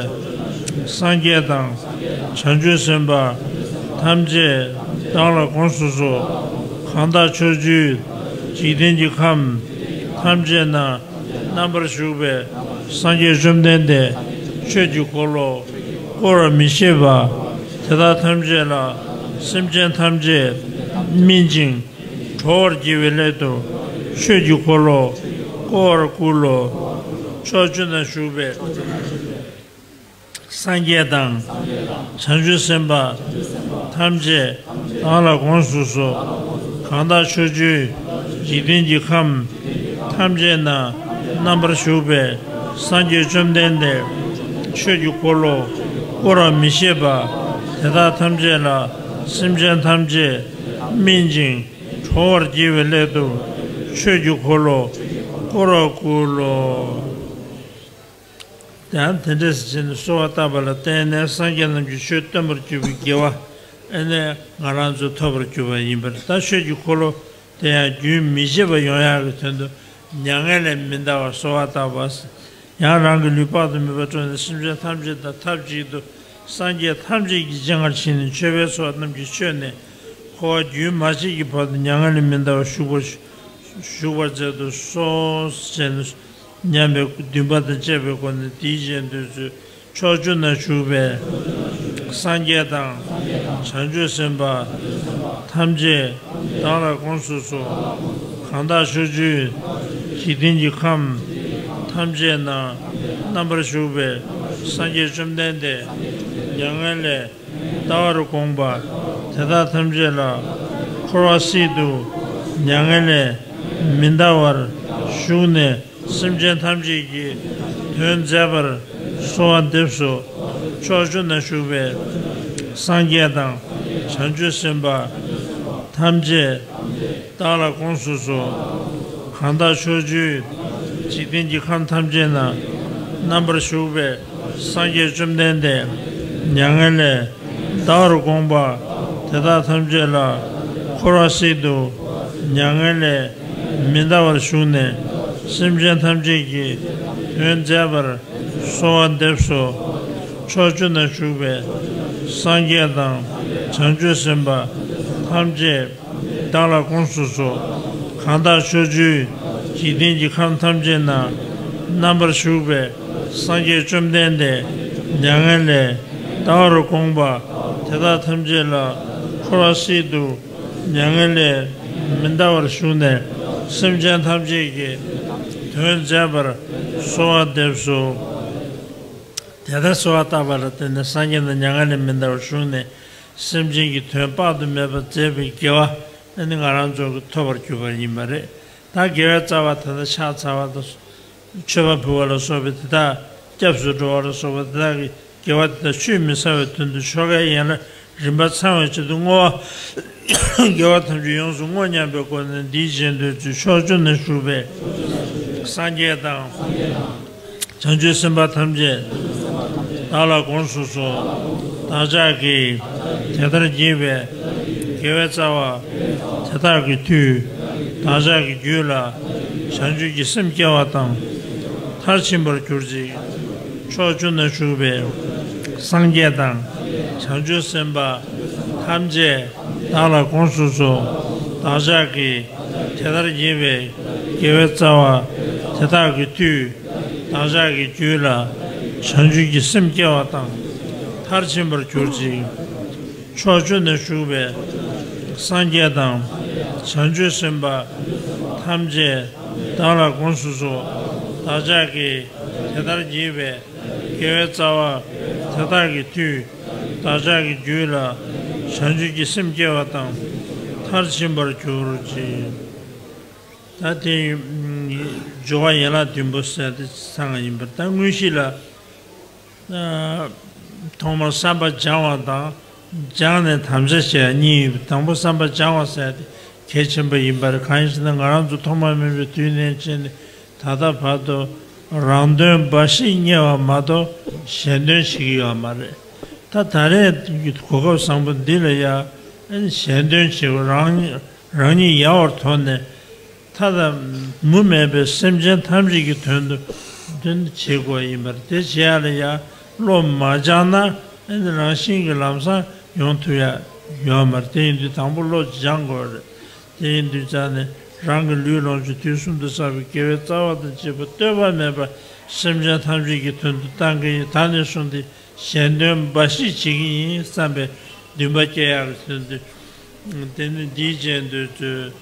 སངས་རྒྱས་དང་། བྱང་ཆུབ་སེམས་དཔའ་ཐམས་ཅད་བདག་ལ་དགོངས་སུ་གསོལ། གང་དག་ཕྱོགས་བཅུའི་འཇིག་རྟེན་གྱི་ཁམས་ཐམས་ཅད་ན་རྣམ་པར་བཞུགས་པའི་སངས་རྒྱས་བཅོམ་ལྡན་འདས། ཆོས་ཀྱི་འཁོར་ལོ་བསྐོར་བ་མི་ཤེས་པ། དེ་དག་ཐམས་ཅད་ལ། སེམས་ཅན་ཐམས་ཅད་སྨིན་ཅིང་གྲོལ་བར་བགྱི་བའི་སླད་དུ། ཆོས་ཀྱི་འཁོར་ལོ་བསྐོར་བར་བསྐུལ་ལོ། ཕྱོགས་བཅུ་ན་བཞུགས་པའི་སངས་རྒྱས་དང་། བྱང་ཆུབ་སེམས་དཔའ་ཐམས་ཅད་བདག་ལ་དགོངས་སུ་གསོལ། གང་དག་ཕྱོགས་བཅུའི་འཇིག་རྟེན་གྱི་ཁམས་ཐམས་ཅད་ན་རྣམ་པར་བཞུགས་པའི་སངས་རྒྱས་བཅོམ་ལྡན་འདས། ཆོས་ཀྱི་འཁོར་ལོ་བསྐོར་བ་མི་ཤེས་པ། དེ་དག་ཐམས་ཅད་ལ། སེམས་ཅན་ཐམས་ཅད་སྨིན་ཅིང་གྲོལ་བར་བགྱི་བའི་སླད་དུ། ཆོས་ཀྱི་འཁོར་ལོ་བསྐོར་བར་བསྐུལ་ལོ། ཡང་དེ་འདྲ་ཞིག་བྱས་ནས་གསོལ་བ་བཏབ་པ་ལ་བརྟེན་ནས། སངས་རྒྱས་རྣམས་ཀྱིས་ཆོས་སྟོན་པར་གྱུར་པའི་དགེ་བ་ཨ་ནི་ང་རང་ཚོས་ཐོབ་པར་གྱུར་པ་ཡིན་པར། ད་ཆོས་ཀྱི་འཁོར་ལོ་དེ་ཡང་རྒྱུན་མི་འཆད་པ་ཡོང་ཡག་གི་དོན་དུ། མྱ་ངན་ལས་མི་འདའ་བར་གསོལ་བ་བཏབ་པ། ཡང་རང་གི་ལུས་དཔག་ཏུ་མེད་པ་སྤྲོས་ནས། སེམས་ཅན་ཐམས་ཅད་དང་ཐབས་གཅིག་ཏུ། སངས་རྒྱས་ཐམས་ཅད་ཀྱི་སྤྱན་སྔར་ཕྱིན་ནས། མཆོད་པའི་ཚོགས་རྣམས་ཀྱིས་མཆོད་ནས། འཁོར་བ་རྒྱུན་མ་ཆད་ཀྱི་བར་དུ་མྱ་ངན་ལས་མི་འདའ་བར་བཞུགས་པར། བཞུགས་པར་མཛད་དུ་གསོལ། ཞེས་ནས་མཉམ་པའི་འདུན་པ་དང་བཅས་པའི་སྒོ་ནས། དེའི་རྗེས་ཟློས་ཚུལ། ཕྱོགས་བཅུ་ན་བཞུགས་པའི་སངས་རྒྱས་དང་། བྱང་ཆུབ་སེམས་དཔའ་ཐམས་ཅད་བདག་ལ་དགོངས་སུ་གསོལ། གང་དག་ཕྱོགས་བཅུའི་འཇིག་རྟེན་གྱི་ཁམས་ཐམས་ཅད་ན་རྣམ་པར་བཞུགས་པའི་སངས་རྒྱས་བཅོམ་ལྡན་འདས། མྱ་ངན་ལས་འདའ་བར་དགོངས་པ། དེ་དག་ཐམས་ཅད་ལ། འཁོར་བ་སྲིད་དུ་མྱ་ངན་ལས་མི་འདའ་བར་བཞུགས་ནས། སེམས་ཅན་ཐམས་ཅད་ཀྱི་དོན་མཛད་པར་གསོལ་བ་འདེབས་སོ། ཕྱོགས་བཅུ་ན་བཞུགས་པའི་སངས་རྒྱས་དང་། བྱང་ཆུབ་སེམས་དཔའ་ཐམས་ཅད་བདག་ལ་དགོངས་སུ་གསོལ། གང་དག་ཕྱོགས་བཅུའི་འཇིག་རྟེན་གྱི་ཁམས་ཐམས་ཅད་ན་རྣམ་པར་བཞུགས་པའི་སངས་རྒྱས་བཅོམ་ལྡན་འདས། མྱ་ངན་ལས་འདའ་བར་དགོངས་པ། དེ་དག་ཐམས་ཅད་ལ། འཁོར་བ་སྲིད་དུ་མྱ་ངན་ལས་མི་འདའ་བར་བཞུགས་ནས། སེམས་ཅན་ཐམས་ཅད་ཀྱི་དོན་མཛད་པར་གསོལ་བ་འདེབས་སོ། ཕྱོགས་བཅུ་ན་བཞུགས་པའི་སངས་རྒྱས་དང་། བྱང་ཆུབ་སེམས་དཔའ་ཐམས་ཅད་བདག་ལ་དགོངས་སུ་གསོལ། གང་དག་ཕྱོགས་བཅུའི་འཇིག་རྟེན་གྱི་ཁམས་ཐམས་ཅད་ན་རྣམ་པར་བཞུགས་པའི་སངས་རྒྱས་བཅོམ་ལྡན་འདས། མྱ་ངན་ལས་འདའ་བར་དགོངས་པ། དེ་དག་ཐམས་ཅད་ལ། འཁོར་བ་སྲིད་དུ་མྱ་ངན་ལས་མི་འདའ་བར་བཞུགས་ནས། སེམས་ཅན་ཐམས་ཅད་ཀྱི་དོན་མཛད་པར་གསོལ་བ་འདེབས་སོ། དེ་ལྟར་གསོལ་བ་བཏབ་པ་ལ་བརྟེན་ནས། སངས་རྒྱས་རྣམས་མྱ་ངན་ལས་མི་འདའ་བར་བཞུགས་ནས། སེམས་ཅན་གྱི་དོན་དཔག་ཏུ་མེད་པ་མཛད་པའི་དགེ་བ་ཨ་ནི་ང་རང་ཚོ་གི་ཐོབ་པར་གྱུར་པ་ཡིན་པ་རེད། ད་དགེ་བའི་རྩ་བ་དེ་དག་ཕྱག་འཚལ་བ་དང་། མཆོད་པ་ཕུལ་བ་ལ་སོགས་པའི་དེ་དག། སྐྱབས་སུ་འགྲོ་བ་ལ་སོགས་པ་དེ་དག་གི་དགེ་བ་དེ་དག་ཆུད་མི་ཟ་བའི་དོན་དུ། ཆོ་གའི་ཡན་ལག་རིམ་པ་ཚང་བའི་ཆེད་དུ་བསྔོ་བ། དགེ་བ་ཐམས་ཅད་ཡོངས་སུ་བསྔོ་སྙམ་པའི་སྒོ་ནས། འདིའི་རྗེས་ཟློས་ཚུལ། ཕྱོགས་བཅུ་ན་བཞུགས་པའི་སངས་རྒྱས་དང་། བྱང་ཆུབ་སེམས་དཔའ་ཐམས་ཅད་བདག་ལ་དགོངས་སུ་གསོལ། བདག་ཅག་གིས་དེ་ལྟར་བགྱིས་པའི་དགེ་བའི་རྩ་བ་དེ་དག་གི་མཐུས། བདག་ཅག་གི་རྒྱུད་ལ་བྱང་ཆུབ་ཀྱི་སེམས་སྐྱེ་བ་དང་། མཐར་ཕྱིན་པར་གྱུར་ཅིག། ཕྱོགས་བཅུ་ན་བཞུགས་པའི་སངས་རྒྱས་དང་། བྱང་ཆུབ་སེམས་དཔའ་ཐམས་ཅད་བདག་ལ་དགོངས་སུ་གསོལ། བདག་ཅག་གིས་དེ་ལྟར་བགྱིས་པའི་དགེ་བའི་རྩ་བ་དེ་དག་གི་མཐུས། བདག་ཅག་གི་རྒྱུད་ལ་བྱང་ཆུབ་ཀྱི་སེམས་སྐྱེ་བ་དང་། མཐར་ཕྱིན་པར་གྱུར་ཅིག། ཕྱོགས་བཅུ་ན་བཞུགས་པའི་སངས་རྒྱས་དང་། བྱང་ཆུབ་སེམས་དཔའ་ཐམས་ཅད་བདག་ལ་དགོངས་སུ་གསོལ། བདག་ཅག་གིས་དེ་ལྟར་བགྱིས་པའི་དགེ་བའི་རྩ་བ་དེ་དག་གི་མཐུས། བདག་ཅག་གི་རྒྱུད་ལ་བྱང་ཆུབ་ཀྱི་སེམས་སྐྱེ་བ་དང་། མཐར་ཕྱིན་པར་གྱུར་ཅིག། ད་དེ་ སྦྱོར་བ་ཡན་ལག་བདུན་པོ་ཟེར་དེ་ཚང་ཡིན་པར། ད་དངོས་གཞི་ལ། ཨ། ཐོག་མར་བསམ་པ་སྦྱང་བ་དང་། སྦྱངས་ནས་དམ་བཅའ་བྱེད་ཡ་གཉིས་ཡོད། དང་པོ་བསམ་པ་སྦྱང་བ་ཟེར་ཡ་དེ་གལ་ཆེན་པོ་ཡིན་པར། གང་ཡིན་ཟེར་ན། ང་རང་ཚོ་ཐོག་མ་མེད་པའི་དུས་ནས་བྱས་ནས་ད་ལྟ་བར་དུ་རང་དོན་འབའ་ཞིག་གཉེར་བ་མ་གཏོགས་གཞན་དོན་བྱེད་ཀྱི་ཡོད་མ་རེད། ད་ད་རེས་གོ་སྐབས་བཟང་པོ་འདི་ལ་ཡ་གཞན་དོན་བྱེད་དགོས། རང་རང་ཉིད་ཡལ་བར་དོར་ནས། མཐའ་དང་མུ་མེད་པའི་སེམས་ཅན་ཐམས་ཅད་ཀྱི་དོན་དུ་དོན་དུ་བྱེད་དགོས་ཡིན་པར། དེ་བྱེད་ཡ་ལ་ཡ་བློ་མ་སྦྱངས་ན་ཨེ་ནི་རང་བཞིན་གྱིས་ལམ་སང་ཡོང་ཐུབ་ཡ་ཡོད་མ་རེད། དེ་ཡིན་དུས་དང་པོ་བློ་སྦྱང་དགོས་རེད། དེ་ཡིན་དུས་ཙང་ནས་རང་གི་ལུས་ལོངས་སྤྱོད་དུས་གསུམ་དུ་བསགས་པའི་དགེ་བའི་རྩ་བ་དང་བཅས་པ་ལྟོས་པ་མེད་པར་སེམས་ཅན་ཐམས་ཅད་ཀྱི་དོན་དུ་བཏང་གི་ཡིན། ད་ནས་བཟུང་སྟེ་གཞན་དོན་འབའ་ཞིག་བྱེད་ཀྱི་ཡིན་བསམ་པའི་འདུན་པ་སྐྱེ་ཡག་གི་དོན་དུ། དེ་ནི་འདིའི་རྗེས་ཟློས་མཛོད།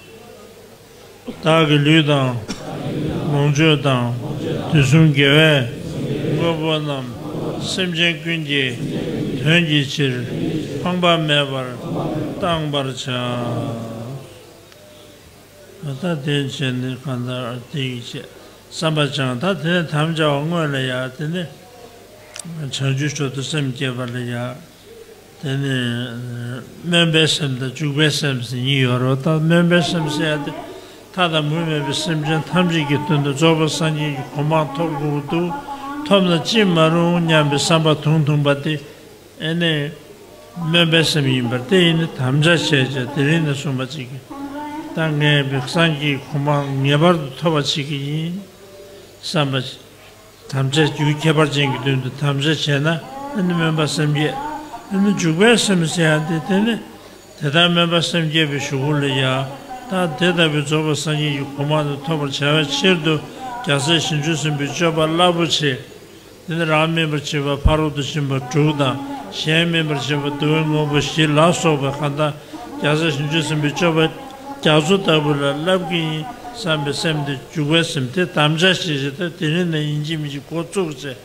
བདག་གི་ལུས་དང་། ལོངས་སྤྱོད་དང་། དུས་གསུམ་དགེ་བའི་དངོས་པོ་རྣམས། སེམས་ཅན་ཀུན་གྱི་དོན་གྱི་ཕྱིར། ཕངས་པ་མེད་པར་བཏང་པར་བྱ། ད་དེ་བྱས་ནས་གང་ལྟར་དེ་ཡི་ཆེད་བསམ་པ་བྱང་། ད་དེ་ནས་དམ་བཅའ་བ་སྔོན་ལ་ཡ་དེ་ནས་བྱང་ཆུབ་མཆོག་ཏུ་སེམས་བསྐྱེད་པ་ལ་ཡ། དེ་ནས་སྨོན་པའི་སེམས་དང་འཇུག་པའི་སེམས་ཟེར་གཉིས་ཡོད་རེད། ད་སྨོན་པའི་སེམས་ཟེར་ཡ་དེ་མཐའ་དང་མུ་མེད་པའི་སེམས་ཅན་ཐམས་ཅད་ཀྱི་དོན་དུ་རྫོགས་པའི་སངས་རྒྱས་ཀྱི་གོ་འཕང་ཐོབ་དགོས་འདུག་ཐོབ་ན་ཅི་མ་རུང་སྙམ་པའི་བསམ་པ་དུང་དུང་པ་དེ་ཨེ་ནས་སྨོན་པའི་སེམས་ཡིན་པར། དེ་ཡིན་ན་དམ་བཅའ་བྱས་བྱས། དེ་རིང་ནས་བཟུང་བ་ཅིག་གིས་ད་ངས་སངས་རྒྱས་ཀྱི་གོ་འཕང་ངེས་པར་དུ་ཐོབ་པ་བྱེད་ཀྱི་ཡིན་བསམ་པ། དམ་བཅའ་རྒྱུ་ཁྱད་པར་ཅན་གྱི་དོན་དུ་དམ་བཅའ་བྱས་ན། ཨ་ནི་སྨོན་པ་སེམས་བསྐྱེད། ཨ་ནི་འཇུག་པའི་སེམས་ཟེར་ཡ་དེ། དེ་ནི་དེ་ལྟར་སྨོན་པ་སེམས་བསྐྱེད་པའི་གཞུག་གུ་ལ་ཡ། ད་དེ་ལྟ་བུའི་རྫོགས་པའི་སངས་རྒྱས་ཀྱི་གོ་འཕང་དུ་ཐོབ་པར་བྱ་བའི་ཕྱིར་དུ། རྒྱལ་སྲས་བྱང་ཆུབ་སེམས་དཔའི་སྤྱོད་པ་རླབས་པོ་ཆེ། དེ་ནི་རང་སྨིན་པར་བྱེད་པ་ཕ་རོལ་ཏུ་ཕྱིན་པ་དྲུག་དང་། གཞན་སྨིན་པར་བྱེད་པ་བསྡུ་བའི་དངོས་པོ་བཞི་ལ་སོགས་པའི་གང་དག་རྒྱལ་སྲས་བྱང་ཆུབ་སེམས་དཔའི་སྤྱོད་པ་རྒྱ་མཚོ་ལྟ་བུ་ལ་བསླབ་ཀྱི་ཡིན་བསམ་པའི་སེམས་དེ་འཇུག་པའི་སེམས་དེ་དམ་བཅའ་བྱེད་བྱེད་དེ། དེ་རིང་ནས་ཡིན་གཅིག་མིན་གཅིག་འགོ་བཙུགས་བྱས།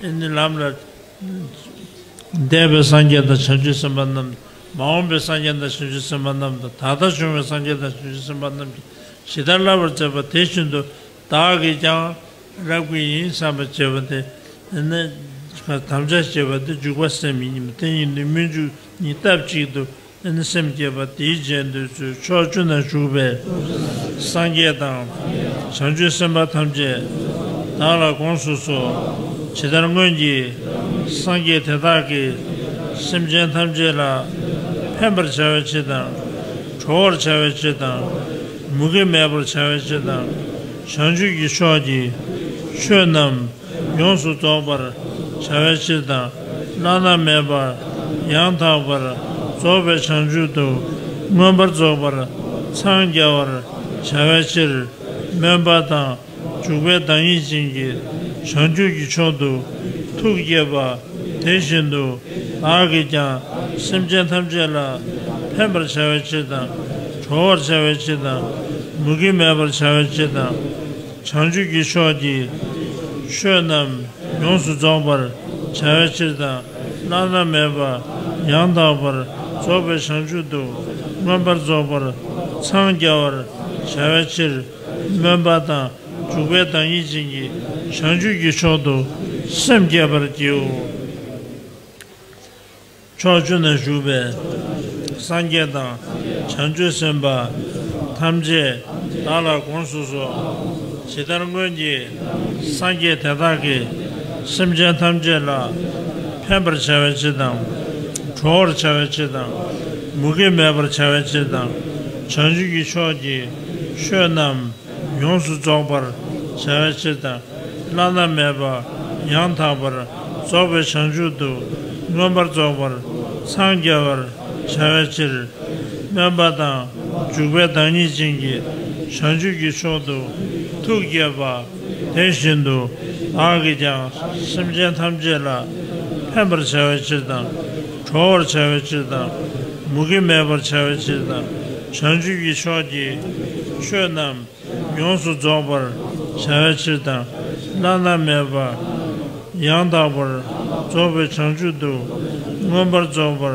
ཨེ་ནི་ལམ་ལ་འདས་པའི་སངས་རྒྱས་དང་བྱང་ཆུབ་སེམས་དཔའ་རྣམས། མ་འོངས་པའི་སངས་རྒྱས་དང་བྱང་ཆུབ་སེམས་དཔའ་རྣམས་དང་། ད་ལྟ་བྱུང་བའི་སངས་རྒྱས་དང་བྱང་ཆུབ་སེམས་དཔའ་རྣམས་ཀྱིས་ཇི་ལྟར་བསླབ་པར་མཛད་པ་དེ་བཞིན་དུ་བདག་གིས་ཀྱང་བསླབ་ཀྱི་ཡིན་བསམ་པ་བྱེད་པ་དེ། ཨེ་ནི་དམ་བཅའ་བྱེད་པ་དེ་འཇུག་པ་སེམས་ཡིན། དེ་ཡིན་དུས་སྨོན་འཇུག་གཉིས་སྟབས་གཅིག་ཏུ་ཨེ་ནི་སེམས་བསྐྱེད་པ་དེའི་རྗེས་ཟློས་མཛོད། ཕྱོགས་བཅུ་ན་བཞུགས་པའི་སངས་རྒྱས་དང་། བྱང་ཆུབ་སེམས་དཔའ་ཐམས་ཅད་བདག་ལ་དགོངས་སུ་གསོལ། ཇི་ལྟར་སྔོན་གྱི་སངས་རྒྱས་དེ་དག་གིས་སེམས་ཅན་ཐམས་ཅད་ལ་ཕན་པར་བྱ་བའི་ཕྱིར་དང་། གྲོལ་བར་བྱ་བའི་ཕྱིར་དང་། མུ་གེ་མེད་པར་བྱ་བའི་ཕྱིར་དང་། བྱང་ཆུབ་ཀྱི་ཕྱོགས་ཀྱི་ཆོས་རྣམས་ཡོངས་སུ་རྫོགས་པར་བྱ་བའི་ཕྱིར་དང་། བླ་ན་མེད་པ་ཡང་དག་པར་རྫོགས་པའི་བྱང་ཆུབ་ཏུ་མངོན་པར་རྫོགས་པར་འཚང་རྒྱ་བར་བྱ་བའི་ཕྱིར། སྨོན་པ་དང་འཇུག་པའི་བདག་ཉིད་ཅན་གྱི་བྱང་ཆུབ་ཀྱི་མཆོག་ཏུ་ཐུགས་བསྐྱེད་པ་དེ་བཞིན་དུ་བདག་གིས་ཀྱང་སེམས་ཅན་ཐམས་ཅད་ལ་ཕན་པར་བྱ་བའི་ཕྱིར་དང་། གྲོལ་བར་བྱ་བའི་ཕྱིར་དང་། མུ་གེ་མེད་པར་བྱ་བའི་ཕྱིར་དང་། བྱང་ཆུབ་ཀྱི་ཕྱོགས་ཀྱི་ཆོས་རྣམས་ཡོངས་སུ་རྫོགས་པར་བྱ་བའི་ཕྱིར་དང་། བླ་ན་མེད་པ་ཡང་དག་པར་རྫོགས་པའི་བྱང་ཆུབ་ཏུ་མངོན་པར་རྫོགས་པར་འཚང་རྒྱ་བར་བྱ་བའི་ཕྱིར། སྨོན་པ་དང་འཇུག་པའི་བདག་ཉིད་ཅན་གྱི་བྱང་ཆུབ་ཀྱི་མཆོག་ཏུ་སེམས་བསྐྱེད་པར་བགྱིའོ། ཕྱོགས་བཅུ་ན་བཞུགས་པའི་སངས་རྒྱས་དང་བྱང་ཆུབ་སེམས་དཔའ་ཐམས་ཅད་བདག་ལ་དགོངས་སུ་གསོལ། ཇི་ལྟར་སྔོན་གྱི་སངས་རྒྱས་དེ་དག་གིས་སེམས་ཅན་ཐམས་ཅད་ལ་ཕན་པར་བྱ་བའི་ཕྱིར་དང་། གྲོལ་བར་བྱ་བའི་ཕྱིར་དང་། མུ་གེ་མེད་པར་བྱ་བའི་ཕྱིར་དང་། བྱང་ཆུབ་ཀྱི་ཕྱོགས་ཀྱི་ཆོས་རྣམས་ཡོངས་སུ་རྫོགས་པར་བྱ་བའི་ཕྱིར་དང་། བླ་ན་མེད་པ་ཡང་དག་པར་རྫོགས་པའི་བྱང་ཆུབ་ཏུ་མངོན་པར་རྫོགས་པར་འཚང་རྒྱ་བར་བྱ་བའི་ཕྱིར། སྨོན་པ་དང་འཇུག་པའི་བདག་ཉིད་ཅན་གྱི་བྱང་ཆུབ་ཀྱི་མཆོག་ཏུ་ཐུགས་བསྐྱེད་པ་དེ་བཞིན་དུ་བདག་གིས་ཀྱང་སེམས་ཅན་ཐམས་ཅད་ལ་ཕན་པར་བྱ་བའི་ཕྱིར་དང་། གྲོལ་བར་བྱ་བའི་ཕྱིར་དང་། མུ་གེ་མེད་པར་བྱ་བའི་ཕྱིར་དང་། བྱང་ཆུབ་ཀྱི་ཕྱོགས་ཀྱི་ཆོས་རྣམས་ཡོངས་སུ་རྫོགས་པར་བྱ་བའི་ཕྱིར་དང་། བླ་ན་མེད་པ་ཡང་དག་པར་རྫོགས་པའི་བྱང་ཆུབ་ཏུ་མངོན་པར་རྫོགས་པར་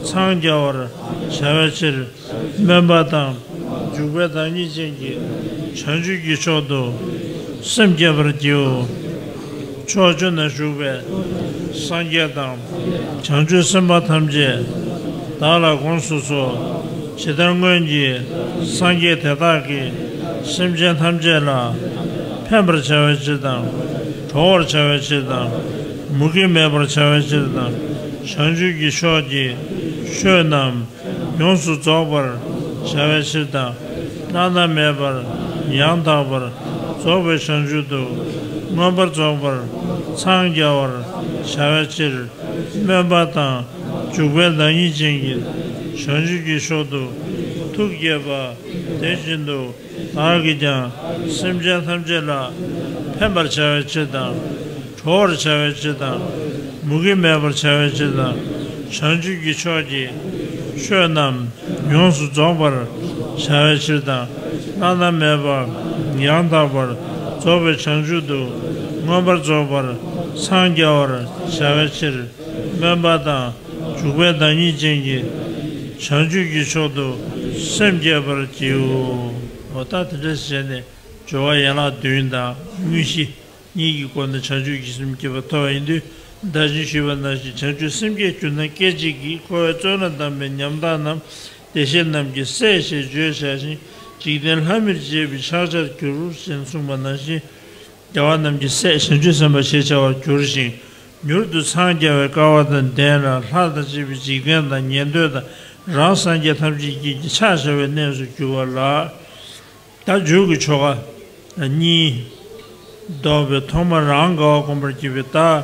འཚང་རྒྱ་བར་བྱ་བའི་ཕྱིར། སྨོན་པ་དང་འཇུག་པའི་བདག་ཉིད་ཅན་གྱི་བྱང་ཆུབ་ཀྱི་མཆོག་ཏུ་ སེམས་བསྐྱེད་པར་བགྱིའོ། ཕྱོགས་བཅུ་ན་བཞུགས་པའི་སངས་རྒྱས་དང་། བྱང་ཆུབ་སེམས་དཔའ་ཐམས་ཅད་བདག་ལ་དགོངས་སུ་གསོལ། ཇི་ལྟར་སྔོན་གྱི་སངས་རྒྱས་དེ་དག་གིས་སེམས་ཅན་ཐམས་ཅད་ལ་ཕན་པར་བྱ་བའི་ཕྱིར་དང་། གྲོལ་བར་བྱ་བའི་ཕྱིར་དང་། མུ་གེ་མེད་པར་བྱ་བའི་ཕྱིར་དང་། བྱང་ཆུབ་ཀྱི་ཕྱོགས་ཀྱི་ཆོས་རྣམས་ཡོངས་སུ་རྫོགས་པར་བྱ་བའི་ཕྱིར་དང་། བླ་ན་མེད་པར་ཡང་དག་པར་རྫོགས་པའི་བྱང་ཆུབ་ཏུ་མངོན་པར་རྫོགས་པར་འཚང་རྒྱ་བར་བྱ་བའི་ཕྱིར། སྨོན་པ་དང་འཇུག་པའི་བདག་ཉིད་ཅན་གྱི་བྱང་ཆུབ་ཀྱི་མཆོག་ཏུ་ཐུགས་བསྐྱེད་པ། དེ་བཞིན་དུ་བདག་གིས་ཀྱང་སེམས་ཅན་ཐམས་ཅད་ལ་ཕན་པར་བྱ་བའི་ཕྱིར་དང་། གྲོལ་བར་བྱ་བའི་ཕྱིར་དང་། མུ་གེ་མེད་པར་བྱ་བའི་ཕྱིར་དང་། བྱང་ཆུབ་ཀྱི་ཕྱོགས་ཀྱི་ཆོས་རྣམས་ཡོངས་སུ་རྫོགས་པར་བྱ་བའི་ཕྱིར་དང་། བླ་ན་མེད་པ་ཡང་དག་པར་རྫོགས་པའི་བྱང་ཆུབ་ཏུ་མངོན་པར་རྫོགས་པར་འཚང་རྒྱ་བར་བྱ་བའི་ཕྱིར། སྨོན་པ་དང་འཇུག་པའི་བདག་ཉིད་ཅན་གྱི་བྱང་ཆུབ་ཀྱི་མཆོག་ཏུ་སེམས་བསྐྱེད་པར་བགྱིའོ། འོ་ད་དེ་འདྲ་བྱས་ནས་སྦྱོར་བ་ཡན་ལག་བདུན་དང་དངོས་གཞི་གཉིས་ཀྱི་སྒོ་ནས་བྱང་ཆུབ་ཀྱི་སེམས་བསྐྱེད་པ་ཐོབ་པ་ཡིན་དུས། ད་ཅི་ཞུས་པ་ནང་བཞིན། བྱང་ཆུབ་སེམས་བསྐྱེད་གྱུར་ན་སྐད་ཅིག་གིས། འཁོར་བའི་བཙོན་ལས་འདས་པའི་ཉམ་ཐག་རྣམས། བདེ་གཤེགས་རྣམས་ཀྱི་སྲས་ཞེས་བརྗོད་བྱ་ཞིང་། འཇིག་རྟེན་ལྷ་མིར་བཅས་པའི་ཕྱག་བྱར་འགྱུར། ཞེས་གསུངས་པ་ནང་བཞིན། རྒྱལ་བ་རྣམས་ཀྱི་སྲས་བྱང་ཆུབ་སེམས་དཔའ་ཞེས་བྱ་བར་འགྱུར་ཞིང་། མྱུར་དུ་འཚང་རྒྱ་བའི་སྐལ་བ་དང་ལྡན་ལ། ལྷ་དང་བཅས་པའི་འཇིག་རྟེན་དང་ཉན་ཐོས་དང་། རང་སངས་རྒྱས་ཐམས་ཅད་ཀྱི་ཕྱག་བྱ་བའི་གནས་སུ་གྱུར་པ་ལགས། ད་མཇུག་གི་ཆོ་ག་གཉིས་བསྡོམས་པས། ཐོག་མར་རང་དགའ་བ་བསྒོམ་པར་བགྱིད་པས། བདག་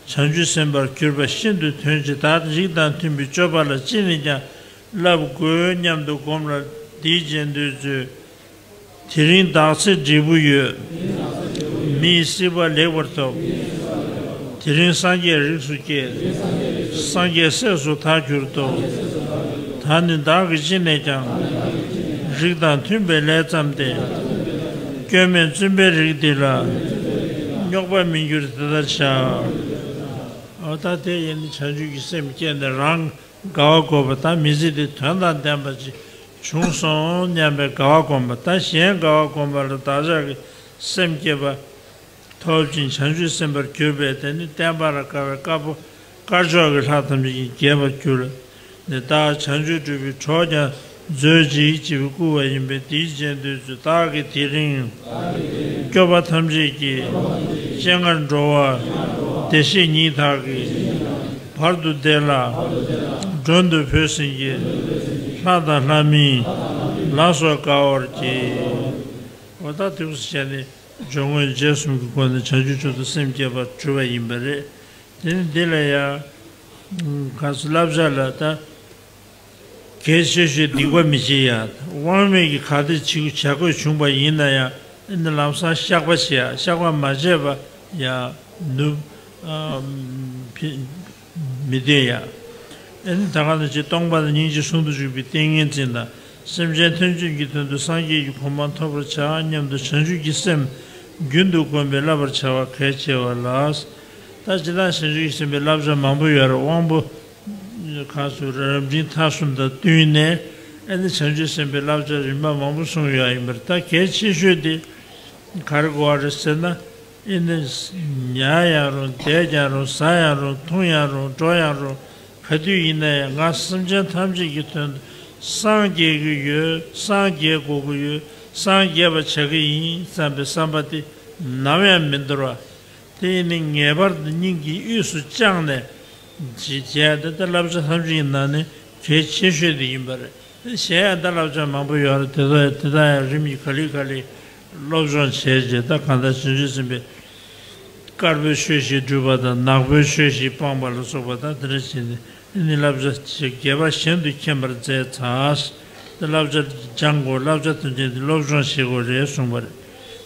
བྱང་ཆུབ་སེམས་དཔར་གྱུར་པ་ཤིན་ཏུ་དོན་ཆེ། བདག་རིགས་དང་མཐུན་པའི་སྤྱོད་པ་ལ་ཅི་ནས་ཀྱང་བསླབ་དགོས་སྙམ་དུ་བསྒོམས་ལ། འདིའི་རྗེས་ཟློས་མཛོད། དེ་རིང་བདག་ཚེ་འབྲས་བུ་ཡོད། མི་ཡི་སྲིད་པ་ལེགས་པར་ཐོབ། དེ་རིང་སངས་རྒྱས་རིགས་སུ་སྐྱེས། སངས་རྒྱས་སྲས་སུ་བདག་གྱུར་ཏོ། ད་ནི་བདག་གིས་ཅི་ནས་ཀྱང་། རིགས་དང་མཐུན་པའི་ལས་བརྩམས་ཏེ། སྐྱོན་མེད་བཙུན་པའི་རིགས་འདི་ལ། རྙོག་པ་མི་འགྱུར་དེ་ལྟར་བྱ། འོ་ད་དེ་ཡིན་ནི་བྱང་ཆུབ་ཀྱི་སེམས་བསྐྱེད་ནས་རང་དགའ་བ་བསྒོམ་པ། ད་མི་ཚེ་འདི་དོན་དང་ལྡན་པ་ཅིག་བྱུང་སོང་སྙམ་པའི་དགའ་བ་བསྒོམ་པ། ད་གཞན་དགའ་བ་བསྒོམ་པ་ལ་བདག་ཅག་གི་སེམས་བསྐྱེད་པ་ཐོབ་ཅིང་བྱང་ཆུབ་སེམས་དཔར་གྱུར་པས། དེ་ནི་བསྟན་པ་ལ་དགའ་བའི་དཀར་པོ་དཀར་ཕྱོགས་ཀྱི་ལྷ་ཐམས་ཅད་ཀྱིས་དགྱེས་པར་གྱུར། ནི་བདག་བྱང་ཆུབ་སྒྲུབ་པའི་གྲོགས་ཀྱང་མཛོད་ཅིག་ཅེས་པའི་བསྐུལ་བ་ཡིན་པས། དེའི་རྗེས་ཟློས་མཛོད། བདག་གིས་དེ་རིང་སྐྱོབ་པ་ཐམས་ཅད་ཀྱི་སྤྱན་སྔར་འགྲོ་བ་བདེ་གཤེགས་ཉིད་དག་གི་བར་དུ་བདེ་ལ་མགྲོན་དུ་བོས་ཟིན་གྱི་ལྷ་དང་ལྷ་མིན་ལ་སོགས་དགའ་བར་གྱིས། འོ་ད་དེ་བས་བྱས་ནས། སྦྱོར་དངོས་རྗེས་གསུམ་གྱི་སྒོ་ནས་བྱང་ཆུབ་མཆོག་ཏུ་སེམས་བསྐྱེད་པར་གྱུར་པ་ཡིན་པ་རེད། དེ་ནི་འདི་ལ་ཡང་ག་སུ་བསླབ་བྱ་ལ་ད་གལ་ཆེ་ཤོས་སྡིག་པ་མི་བྱེད་ཡ། དབང་མེད་ཀྱི་ག་དེ་བྱེད་བྱ་དགོས་བྱུང་པ་ཡིན་ན་ཡང་། ཨེ་ནི་ལམ་སང་བཤགས་པ་བྱེད་ཡ། བཤགས་པ་མ་བྱས་པ་ཡང་ནུབ། མི་བདེ་ཡ། ཨེ་ནི་ད་ག་ནང་བཞིན་སྟོང་པ་ཉིད་ཀྱི་ཟུང་དུ་འཇུག་པའི་ཏིང་ངེ་འཛིན་དང་། སེམས་ཅན་ཐམས་ཅད་ཀྱི་དོན་དུ་སངས་རྒྱས་ཀྱི་གོ་འཕང་ཐོབ་པར་བྱ་སྙམ་དུ་བྱང་ཆུབ་ཀྱི་སེམས་རྒྱུན་དུ་བསྒོམས་པས་བསླབ་པར་བྱ་བ་གལ་ཆེ་བ་ལགས། ད་ཇི་ལྟར་བྱང་ཆུབ་ཀྱི་སེམས་དཔའི་བསླབ་བྱ་མང་པོ་ཡོད་རེད། དབང་པོ་གང་སུ་རབ་འབྲིང་ཐ་གསུམ་དང་བསྟུན་ནས། ཨེ་ནི་བྱང་ཆུབ་སེམས་དཔའི་བསླབ་བྱ་རིམ་པ་མང་པོ་གསུངས་ཡོད་ཡིན་པར། ད་གལ་ཆེ་ཤོས་དེ་ག་རེ་གོ་བ་རེད་ཟེར་ན། ཨེ་ནི་ཉལ་ཡང་རུང་བསྡད་ཀྱང་རུང་ཟ་ཡང་རུང་འཐུང་ཡང་རུང་འགྲོ་ཡང་རུང་། ག་དུས་ཡིན་ན་ཡང་ང་སེམས་ཅན་ཐམས་ཅད་ཀྱི་དོན་དུ་སངས་རྒྱས་ཀྱི་ཡོད། སངས་རྒྱས་དགོས་ཀྱི་ཡོད། སངས་རྒྱས་པ་བྱ་གི་ཡིན་བསམ་པའི་བསམ་པ་དེ་ནམ་ཡང་མི་འདོར་བ། དེ་ཡིན་ནི་ངེས་པར་དུ་སྙིང་གི་དབུས་སུ་བཅངས་ནས་བྱེད་བྱས་ཏེ། ད་བསླབ་བྱ་ཐམས་ཅད་ཀྱི་ནང་ནས་གལ་ཆེ་ཤོས་དེ་ཡིན་པ་རེད། གཞན་ཡང་ད་བསླབ་བྱ་མང་པོ་ཡོད་རེད། དེ་དག་དེ་དག་ཡང་རིམ་གྱིས་ག་ལེ་ག་ལེ་སློབ་སྦྱོང་བྱས་རྗེས། ད་གང་ལྟར་བྱང་ཆུབ་སེམས་དཔའི་དཀར་པོའི་ཆོས་བཞི་སྒྲུབ་པ་དང་ནག་པོའི་ཆོས་བཞི་སྤངས་པ་ལ་སོགས་པ་དང་། དེ་འདྲ་བྱས་ནས་ཨེ་ནི་བསླབ་བྱ་བརྒྱད་པ་གཞན་དུ་མཁྱེན་པར་མཛད་ཚར། དེ་བསླབ་བྱ་སྦྱང་དགོས། བསླབ་བྱ་དོན་ཆེན་དེ་སློབ་སྦྱོང་བྱེད་དགོས་རེད་གསུངས་པ་རེད།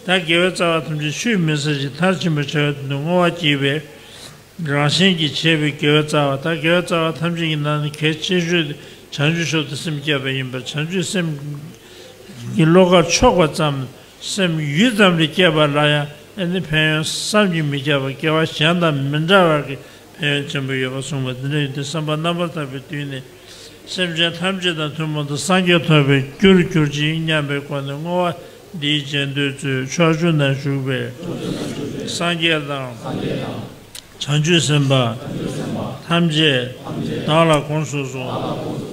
ད་དགེ་བའི་རྩ་བ་ཐམས་ཅད་ཆུད་མི་ཟ་ཞིང་མཐར་ཕྱིན་པར་བྱ་བའི་དོན་དུ་བསྔོ་བ་བགྱིས་པས། རང་གཞན་གྱིས་བྱས་པའི་དགེ་བའི་རྩ་བ་དང་། དགེ་བའི་རྩ་བ་ཐམས་ཅད་ཀྱི་ནང་ནས་གལ་ཆེ་ཤོས་དེ་བྱང་ཆུབ་མཆོག་ཏུ་སེམས་བསྐྱེད་པ་ཡིན་པར། བྱང་ཆུབ་སེམས་ཀྱི་བློ་ཁ་ཕྱོགས་པ་ཙམ། སེམས་ཡུད་ཙམ་རེ་བསྐྱེད་པ་ལ་ཡང་ཨེ་ནི་ཕན་ཡོན་བསམ་གྱིས་མི་ཁྱབ་པ། དགེ་བ་གཞན་དང་མི་འདྲ་བར་གྱི་ཕན་ཡོན་ཆེན་པོ་ཡོད་པ་གསུངས་པ་འདི་འདྲ་ཡིན་ཏེ། བསམ་པ་རྣམ་པར་དག་པའི་དུས་ནས་སེམས་ཅན་ཐམས་ཅད་དང་ཐུན་མོང་དུ་སངས་རྒྱས་ཐོབ་པའི་རྒྱུར་གྱུར་ཅིག་སྙམ་པའི་སྒོ་ནས་བསྔོ་བ་ འདིའི་རྗེས་ཟློས་ཚུལ། ཕྱོགས་བཅུ་ན་བཞུགས་པའི་སངས་རྒྱས་དང་། བྱང་ཆུབ་སེམས་དཔའ་ཐམས་ཅད་བདག་ལ་དགོངས་སུ་གསོལ།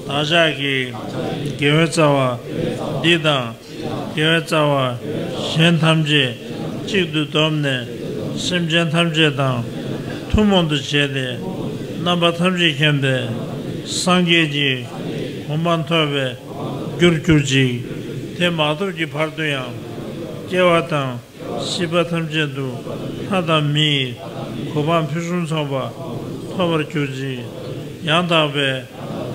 བདག་ཅག་གི་དགེ་བའི་རྩ་བ་འདི་དང་། དགེ་བའི་རྩ་བ་གཞན་ཐམས་ཅད་གཅིག་ཏུ་བསྡོམས་ནས། སེམས་ཅན་ཐམས་ཅད་དང་ཐུན་མོང་དུ་བྱས་ཏེ། རྣམ་པ་ཐམས་ཅད་མཁྱེན་པའི་སངས་རྒྱས་ཀྱི་གོ་འཕང་ཐོབ་པའི་རྒྱུར་གྱུར་ཅིག། དེ་མ་ཐོབ་ཀྱི་བར་དུ་ཡང་། སྐྱེ་བ་དང་། སྲིད་པ་ཐམས་ཅད་དུ་ལྷ་དང་མིའི་གོ་འཕང་ཕུན་སུམ་ཚོགས་པ་ཐོབ་པར་གྱུར་ཅིག། ཡང་དག་པའི་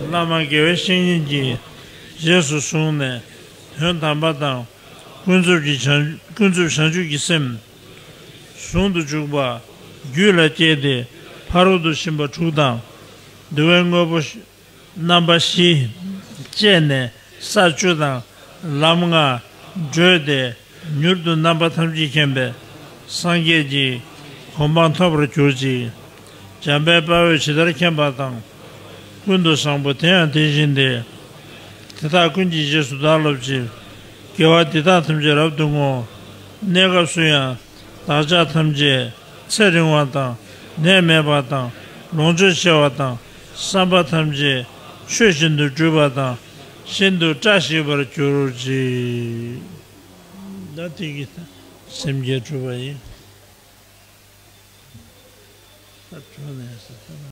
བླ་མ་དགེ་བའི་བཤེས་གཉེན་གྱིས་རྗེས་སུ་བཟུང་ནས། དོན་དམ་པ་དང་ཀུན་རྫོབ་ཀྱི་བྱང་། ཀུན་རྫོབ་བྱང་ཆུབ་ཀྱི་སེམས་ཟུང་དུ་འཇུག་པ་རྒྱུད་ལ་སྐྱེས་ཏེ། ཕ་རོལ་ཏུ་ཕྱིན་པ་དྲུག་དང་། བསྡུ་བའི་དངོས་པོ་རྣམ་པ་བཞི་སྤྱད་ནས་ས་བཅུ་དང་ལམ་ལྔ་བགྲོད་དེ། མྱུར་དུ་རྣམ་པ་ཐམས་ཅད་མཁྱེན་པའི་སངས་རྒྱས་ཀྱི་གོ་འཕང་ཐོབ་པར་གྱུར་ཅིག། འཇམ་དཔལ་དཔའ་བོས་ཇི་ལྟར་མཁྱེན་པ་དང་། ཀུན་ཏུ་བཟང་པོ་དེ་ཡང་དེ་བཞིན་ཏེ། དེ་དག་ཀུན་གྱི་རྗེས་སུ་བདག་སློབ་ཅིང་། དགེ་བ་འདི་དག་ཐམས་ཅད་རབ་ཏུ་བསྔོ། གནས་སྐབས་སུ་ཡང་བདག་ཅག་ཐམས་ཅད་ཚེ་རིང་བ་དང་། ནད་མེད་པ་དང་། ལོངས་སྤྱོད་ཆེ་བ་དང་། བསམ་པ་ཐམས་ཅད་ཆོས་བཞིན་དུ་འགྲུབ་པ་དང་། ཤིན་ཏུ་བཀྲ་ཤིས་པར་གྱུར་ཅིག། ད་དེ་གིས་སེམས་བསྐྱེད་གྲུབ་པ་ཡིན། ད་གྲོལ་ནས།